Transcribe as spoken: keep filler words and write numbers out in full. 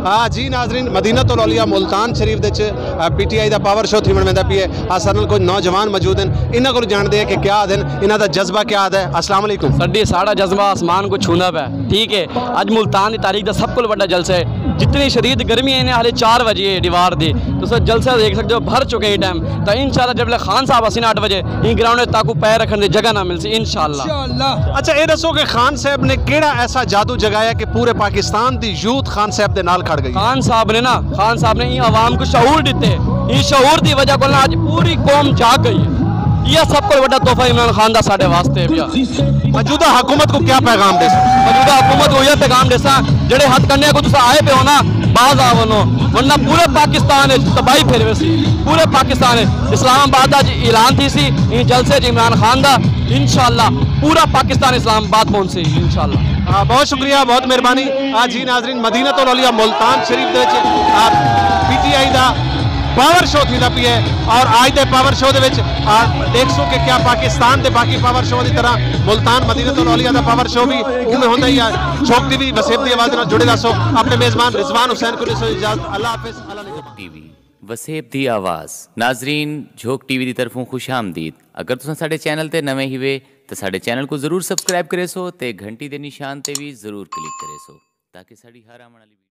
آ جی ناظرین، مدینۃ الاولیاء ملتان شریف دے وچ پی ٹی آئی دا پاور شو تھیوݨ ویندا پئے۔ اساݙے نال کجھ نوجوان موجود ہن، انہاں کولوں ڄاݨدے ہیں کہ کیا آہدن، انہاں دا جذبہ کیا آہدا ہے۔ السلام علیکم۔ سر جی، ساݙا جذبہ آسمان کوں چھوندا پئے، ٹھیک ہے۔ اڄ ملتان دی تاریخ دا سب کولوں وݙا جلسہ ہے۔ جتنی شدید گرمی ہے نا، حالے چار وڄے ہے ݙیوار دی، تساں جلسہ ݙیکھ سڳدے ہو، بھر چکے ہیں ٹائم۔ تاں انشاءاللہ جݙے ویلے خان صاحب آسن اٹھ وڄے، ایں گراؤنڈ وچ تہاکوں پیر رکھݨ دی جگہ نہ ملسی انشاءاللہ۔ اچھا، اے ݙسو کہ خان صاحب نے کیڑھا ایسا جادو جگایا کہ پورے پاکستان دی یوتھ خان صاحب دے نال کھڑ ڳئی ہے؟ خان صاحب نے نا، خان صاحب نے ایں عوام کوں شعور ݙتے، ایں شعور دی وجہ کول نا اڄ پوری قوم جاڳ ڳئی ہے۔ ایہا سب کولوں وݙا تحفہ عمران خان دا ساݙے واسطے ہے۔ موجودہ حکومت کوں کیا پیغام ݙیسو؟ موجودہ حکومت کوں ایہا پیغام ݙیساں، جیڑھے ہتھ کنڈیاں کوں تساں آئے پئے ہو نا، باز آ ونڄو، ورنہ پورے پاکستان وچ تباہی پھیل ویسی۔ پورے پاکستان وچ اسلام آباد دا اڄ اعلان تھیسی ایں جلسے وچ عمران خان دا، انشاءاللہ پورا پاکستان اسلام آباد پہنچسی انشاءاللہ۔ آ، بہت شکریہ، بہت مہربانی۔ آ جی ناظرین، مدینۃ الاولیاء ملتان شریف دے وچ، آ، پی ٹی آئی دا پاور شو تھیندا پیا ہے، اور آج دے پاور شو دے وچ، آ، ݙیکھسوں کہ کیا پاکستان دے باقی پاور شو دی طرح ملتان مدینۃ الاولیاء دا پاور شو بھی اوویں ہوندا ہی ہے۔ جھوک ٹی وی وسیب دی آواز نال جڑے رہسو۔ اپݨے میزبان رضوان حسین کوں ݙیسو اجازت۔ اللہ حافظ، اللہ نگہبان۔ جھوک ٹی وی، وسیب دی آواز۔ ناظرین، جھوک ٹی وی دی طرفوں خوش آمدید۔ اگر تساں ساݙے چینل تے نویں ہیوے تاں ساݙے چینل کوں ضرور سبسکرائب کریسو تے گھنٹی دے نشان تے وی ضرور کلک کریسو، تاکہ ساݙی ہر آوݨ والی